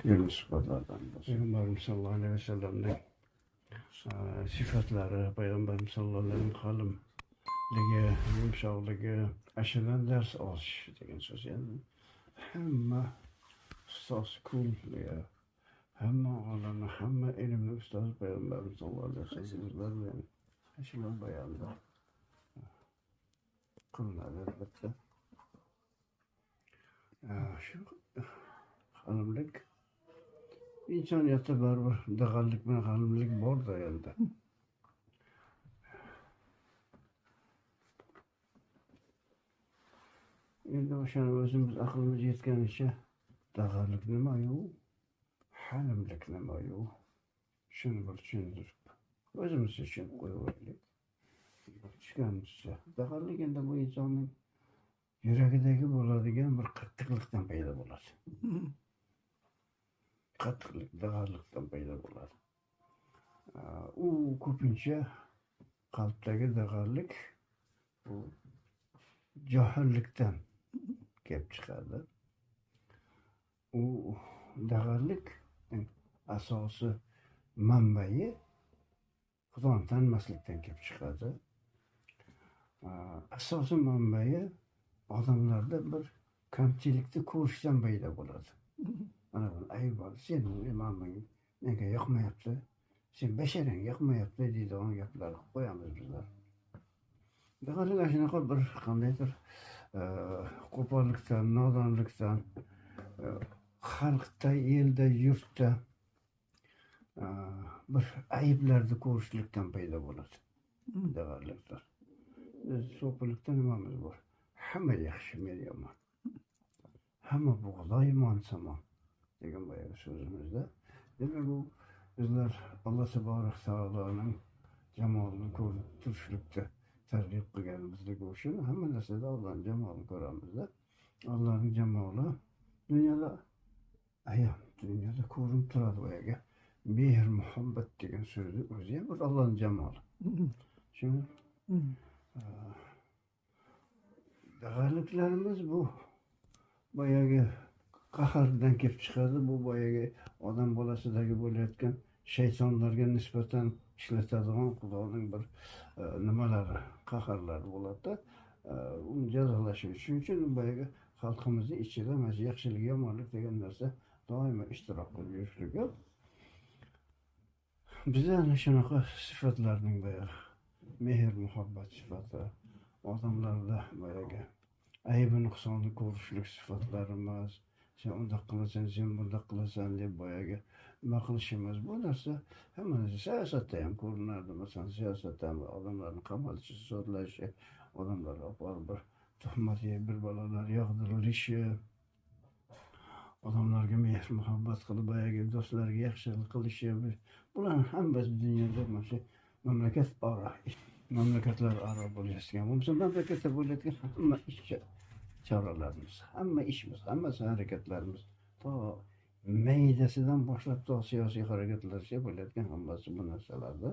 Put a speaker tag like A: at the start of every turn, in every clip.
A: Ilm sifatlardan. Payg'ambarimiz sallallohu alayhi vasallamning sifatlari, payg'ambarimiz sallallohu alayhi vasallam halimligi, yumshoqligi, ashudan dars olish degan so'z. Ya'ni hamma ustoz kul, hamma olamni, hamma ilmni ustozi payg'ambarimiz sallallohu alayhi vasallam o'zlari bilan shular bayonda qilinadi albatta. Shu halimlik insoniyatda baribir dag'allik bilan halimlik borda endi. Endi o'shani o'zimiz aqlimiz yetganicha dag'allik nima-yu, halimlik nima-yu, shuni bir tushuntirib, o'zimiz tushunib qo'yaylik. Tushganimizcha dag'allik endi bu insonning yuragidagi bo'ladigan bir qattiqlikdan paydo bo'ladi. Qattiqlik, dag'allikdan paydo bo'ladi. U ko'pincha qalbdagi dag'allik bu johillikdan kelib chiqadi. U dag'allik asosi manbai Xudoni tanimaslikdan kelib chiqadi. Asosiy manbai odamlarda bir kamchilikni ko'rishdan paydo bo'ladi. Mana buni ayb bor, sen imoming menga yoqmayapti, sen basharang yoqmayapti deydigan gaplar qilib qo'yamiz bizlar. Dag'allik ana shunaqa bir qandaydir qo'pollikdan, nodonlikdan, xalqda, elda, yurtda bir ayblarni ko'rishlikdan paydo bo'ladi dag'alliklar. Biz so'pilikda nimamiz bor? Hamma yaxshi, men yomon. Hamma bug'doy somon degan boyagi so'zimizda. Demak, bu bizlar Alloh taborak taoloning jamolini ko'rib turishlikda targ'ib qilganimizligi uchun hamma narsada Allohning jamolini ko'ramizda. Allohning jamoli dunyoda ayon, dunyoda ko'rinib turadi boyagi. Mehr, muhabbat degan so'zni o'zi ham bir Allohning jamoli. Shuni dag'alliklarimiz bu boyagi qahrdan kelib chiqadi. Bu boyagi odam bolasidagi bo'layotgan shaytonlarga nisbatan ishlatadigan Xudoning bir nimalari, qahrlari bo'ladi. Uni jazolashi uchun boyagi xalqimizni ichida mana shu yaxshilik, yomonlik degan narsa doimo ishtirok qilib yurishligi. Bizda ana shunaqa sifatlarning boyagi mehr, muhabbat sifati, odamlarda boyagi aybi nuqsonni ko'rishlik sifatlarimiz, sen undoq qilasan, sen bundoq qilasan deb boyagi nima qilishimiz, bu narsa hamma narsa siyosatda ham ko'rinardi. Masalan, siyosatda ham odamlarni qamalishi, sudlashi, odamlarga olib borib bir tuhmat yeb bir balolar yog'dirilishi, odamlarga mehr muhabbat qilib boyagi do'stlarga yaxshilik qilishi, bularni hammasi dunyoda mana shu mamlakat aro, mamlakatlar aro bo'layotgan, bo'lmasa mamlakatda bo'layotgan hamma ish choralarimiz, hamma ishimiz, hammasi harakatlarimiz to maydasidan boshlab to siyosiy harakatlargacha bo'layotgan hammasi bu narsalarda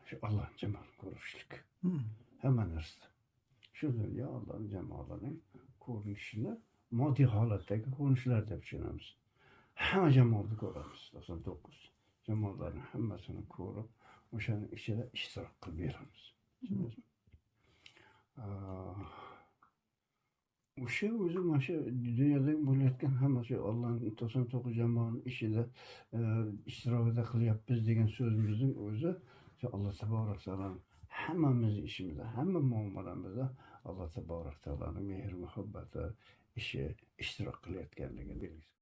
A: shu Allohning jamolini ko'rishlik. Hamma narsa. Shu dunyo Allohning jamolining ko'rinishini moddiy holatdagi ko'rinishlar deb tushunamiz. Hamma jamolni ko'ramiz. 99 jamollarning hammasini ko'rib, o'shaning ichida ishtirok qilib beramiz. O'sha o'zi mana shu dunyodagi bo'layotgan hamma shu Allohning 99 jamolini ichida ishtirokida qilyapmiz degan so'zimizning o'zi shu Alloh taborak taoloning hammamizni ishimizda, hamma muomalamizda Alloh taborak taoloning mehr muhabbati ishi ishtirok qilayotganligini belgisi.